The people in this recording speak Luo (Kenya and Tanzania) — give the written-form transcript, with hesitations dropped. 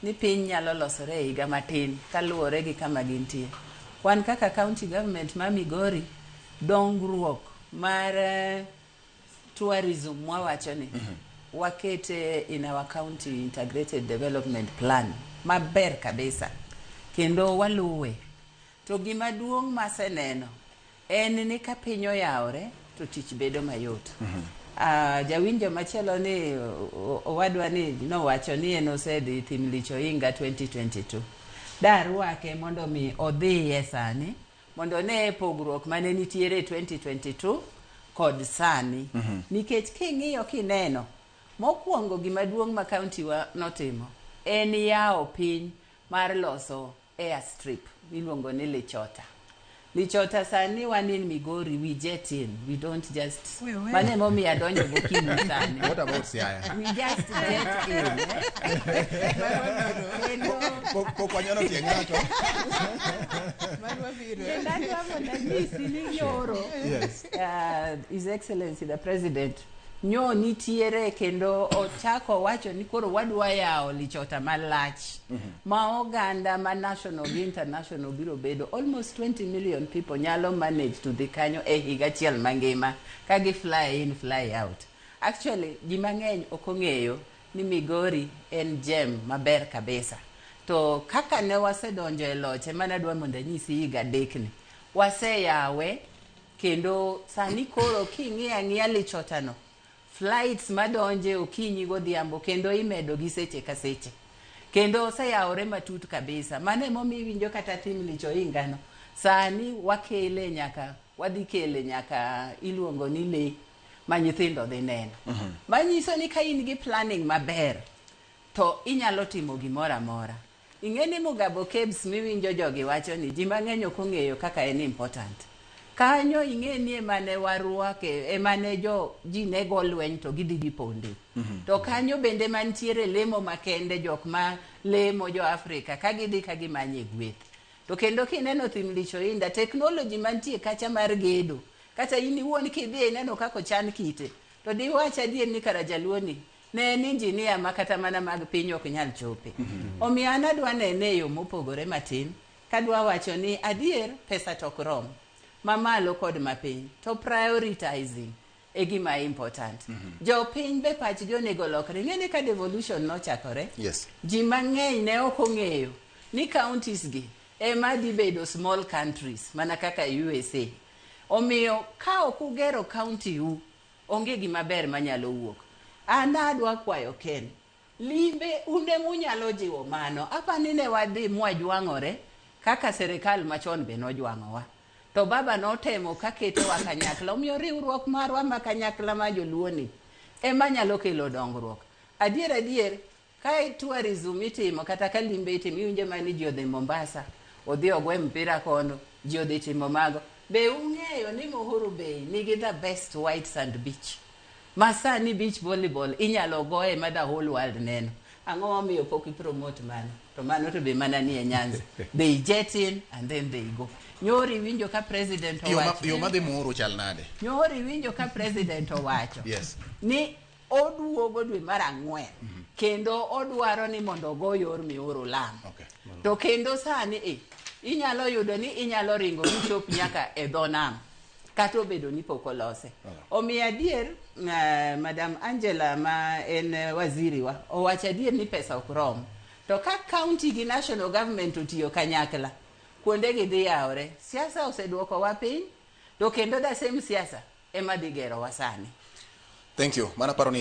Ni piny nyalo losore e higa matin kaluwore gi kama gintie. Wan kaka county government ma Migori, dongruok mar tourism mwawacho ni wakete in our county integrated development plan maber kabisa kendo waluwe. To gima duong' maseneno en ni ka piny oyawore to tich bedo mayot. Jawinjo machielo ni owadwa ni nowacho ni en osedhi Thim Lich Ohinga 2022. Darwake mondo mi odhiye sani mondo one pogruok mane nitiere 2022 kod sani. Nikech king'iyo kineno, mokwongo gima duong' ma county wa notimo en yawo piny mar loso airstrip miluongo ni Lichota. Lichota sani wan in Migori, we jet in, we don't just. Wewe. Mano emomiyo adonjo gokinyi sani. What about Siaya? We just jet in. Kendo Pok wanyono tie ng'ato. Mano wabiro. Kendo adwa mondo anyisi ni nyoro His Excellency the President nyo nitiere kendo ochako wacho ni koro wadwa yawo Lichota malach ma oganda ma national gi international biro bedo almost 20 million people nyalo manage to dhi kanyo e higa achiel mangima ka gi fly in, fly out. Actually, ji mang'eny ok ong'eyo ni Migori en gem maber kabisa. To kaka ne wasedonjo e loch ema nadwa mondo anyisi higa adekni waseyawe kendo sani koro king'iyo ang'iya Lichota no, flights madonje okinyi godhiambo kendo imedo gi seche ka seche kendo oseyawore matut kabisa. Mano emomiyo iwinjo kata Thim Lich Ohinga no sani wakele nyaka, wadhi kele nyaka iluongo ni lee ma nyithindo dhi neno. Manyiso ni ka in gi planning maber to inyalo timo gimoro amora. Ing'e ni Mugabo Caves miwinjo jogi wacho ni ji mang'eny ok ong'eyo kaka en important. Kanyo ing'e ni emane warwake, emane jo ji ne go lweny to gidhi giponde. To kanyo bende mantiere lemo makende, jok ma lemo jo Afrika ka gidhi ka gimanye gweth. To kendo kineno Thim Lich Ohinga, technology mantie kacha mar gedo, kata in iwuon kidhi ineno kaka ochan kite, to diwach adier ni kara jaluo ni ne en engineer ma kata mana mag piny ok nyal chope. Omiyo an adwa nene e yo mopogore matin, kadwa wacho ni adier pesa to ok rom, mamalo kod mapiny, to prioritizing e gima important. Jopiny be pachgi onego olokre. Ing'e ni ka devolution nochakore, ji mang'eny ne ok ong'eyo ni counties gi ema dhi bedo small countries mana kaka USA. Omiyo ka ok ugero county u, onge gima ber manyalo wuok. An adwa kwayo Ken, limbe un emunyalo jiwo mano. Apani ne wadhi mwajwang'ore kaka serikal machon be nojwang'owa. To baba notemo kaketowa kanyakla. Omiyo riwruok marwa ma kanyakla ma joluo ni ema nyalo kelo dongruok. Adier adier, ka tourism itimo kata ka limbe itimo, iwinjo mana ni ji odhi Mombasa, odhi ogwe mpira kono, ji odhi timo mago. Be ung'eyo ni Muhuru Bay nigi the best white sand beach? Ma sani beach volleyball inyalo goye ma the whole world neno. Ang'o momiyo pok i promote mano? To mano to be mana nie Nyanza. They jet in and then they go. Nyoro iwinjo ka president owacho. Yo madhi Muhuru chal nade? Nyoro iwinjo ka president owacho. Ni oduogo dwe mar ang'wen kendo odwaro ni mondo ogo yor Miuru lam. To kendo sani inyalo yudo ni inyalo ringo michop nyaka e dho nam kata obedo ni pok olose. Omiyo adier Madam Angela ma en waziri wa owacho adier ni pesa ok rom. To ka county gi national government otiyo kanyakla, kuonde gi dhi yawore. Siasa oseduokowa piny, to kendo the same siasa ema dhi gerowa sani. Thank you. Mana paro ni